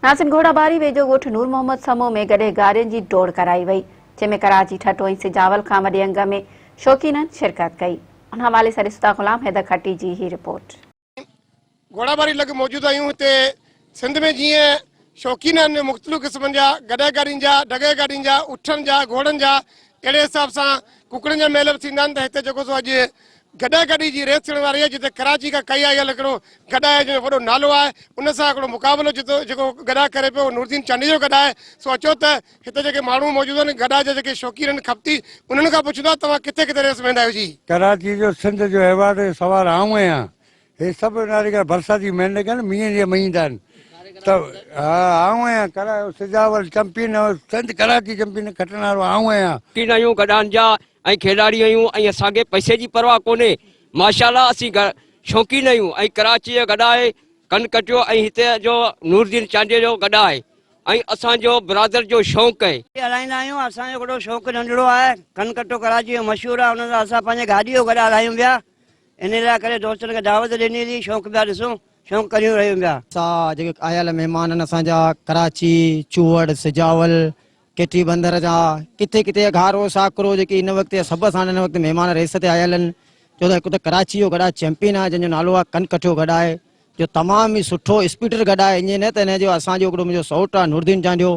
ناظرين گهوڙاٻاري ويجهو ڳوٺ نور محمد سمون ۾ گڏهه گارين جي ڊوڙ ڪرائي وئي جنهن ۾ ڪراچي، ٺٽو ۽ سجاول کان وڏي انگ ۾ شوقينن شرڪت ڪئي ان حوالي سان ڏسون ٿا غلام حيدر کٽي جي هي رپورٽ. گهوڙاٻاري لڳ موجود آهيون هتي سنڌ ۾ جيئن شوقين آهن مختلف قسمن جا گڏهه گاڏين جا ڍڳي گاڏين جا اٺن جا گهوڙن جا اهڙي حساب سان ڪڪڙن جا ميل به ٿيندا آهن ته هتي جيڪو سو اڄ گڏهه گاڏي جي ريس ٿيڻ واري آهي جتي ڪراچي کان ڪئي آيل هڪڙو گڏهه آهي جنهن جو وڏو نالو آهي ان سان هڪڙو مقابلو جتو جيڪو گڏهه ڪري پيو اهو نوردين چانڊيي جو گڏهه آهي سو اچو ته هتي جيڪي ماڻهو موجود آهن گڏهه جا جيڪي شوقين آهن کپتي انهن کان پڇون ٿا توهان ڪٿي ڪٿي ريس ويندا آهيو جي. ڪراچي جو سنڌ جو ايوارڊ جو سوار آئون آهيان هي سڀ ناريگر برساتي مهيني ڪن مينهن جي مهيندا آهن ته ها آئون آهيان ڪرا سجاول چمپين سنڌ ڪراچي چمپين کٽڻ وارو آئون آهيان. شوقين آهيون گڏهن جا ۽ کيڏاڙي آهيون ۽ اسان کي پئسي جي پرواهه ڪونهي ماشاءالله اسين شوقين آهيون ۽ ڪراچي جو گڏهه آهي ڪن ڪٽيو ۽ هتي جو نوردين چانڊيي جو گڏهه آهي ۽ اسان جو برادر جو شوق آهي. هلائيندا آهيون اسان جو هڪڙو شوق ننڍڙو آهي ڪن ڪٽو ڪراچي جو مشهور آهي ان سان اسان پنهنجي گاڏي جو گڏهه هلايون پيا انهيء لاء ڪري دوستن کي دعوت ڏني ٿي، شوق پيا ڏسون، شوق ڪريون رهيون پيا. سا جيڪي آيل مهمان آهن اسان جا ڪراچي، چوهڙ، سجاول، ڪيٽي بندر جا ڪٿي ڪٿي گهارو، ساڪرو جيڪي هن وقت جا سڀ اسان وٽ هن وقت مهمان ريس تي آيل آهن ڇو ته هڪ ته ڪراچي جو گڏا چيمپين آهي جنهن جو نالو آهي ڪن ڪٺيو گڏا آهي جو تمام ئي سٺو اسپيڊر گڏا آهي ائين نه ته هن جو اسان جو هڪڙو منهنجو سئوٽ آهي نوردين چانڊيو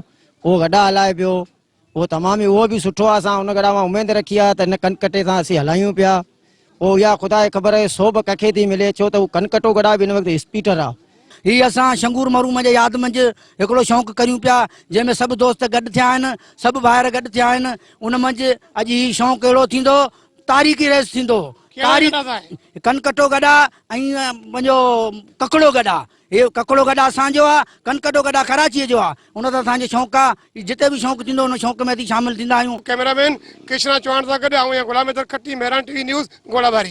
اهو گڏا هلائي پيو اهو تمام ئي اهو به سٺو آهي اسان ان گڏا مان اميد رکي آهي ته هن ڪن ڪٽي سان اسين هلايون پيا پوء اها خدا کي خبر آهي سوڀ ڪنهن کي ٿي ملي ڇو ته هو ڪن ڪٽو گڏا به هن وقت اسپيٽر آهي. هي اسان شنگور مرحوم جي ياد منجهه هڪڙو شوق ڪريون پيا جنهن ۾ سڀ دوست گڏ ٿيا آهن سڀ ڀائر گڏ ٿيا آهن ان منجهه اڄ هي شوق اهڙو ٿيندو تاريخي ريس ٿيندو تاريخ ڪن ڪٽو گڏا ۽ پنهنجو ڪڪڙو گڏا هي ڪڪڙو گڏا اسان جو آ، ڪنڪٽو گڏا ڪراچيء جو آ، ان سان اسان جو شوق آ، جتي به شوق ٿيندو ان شوق ۾ اسين شامل ٿيندا آهيون. ڪئميرا مين ڪرشنا چوهاڻ سان گڏ آئون آهيان Ghulam Haider Khatti, Mehran T V news, Ghorabari.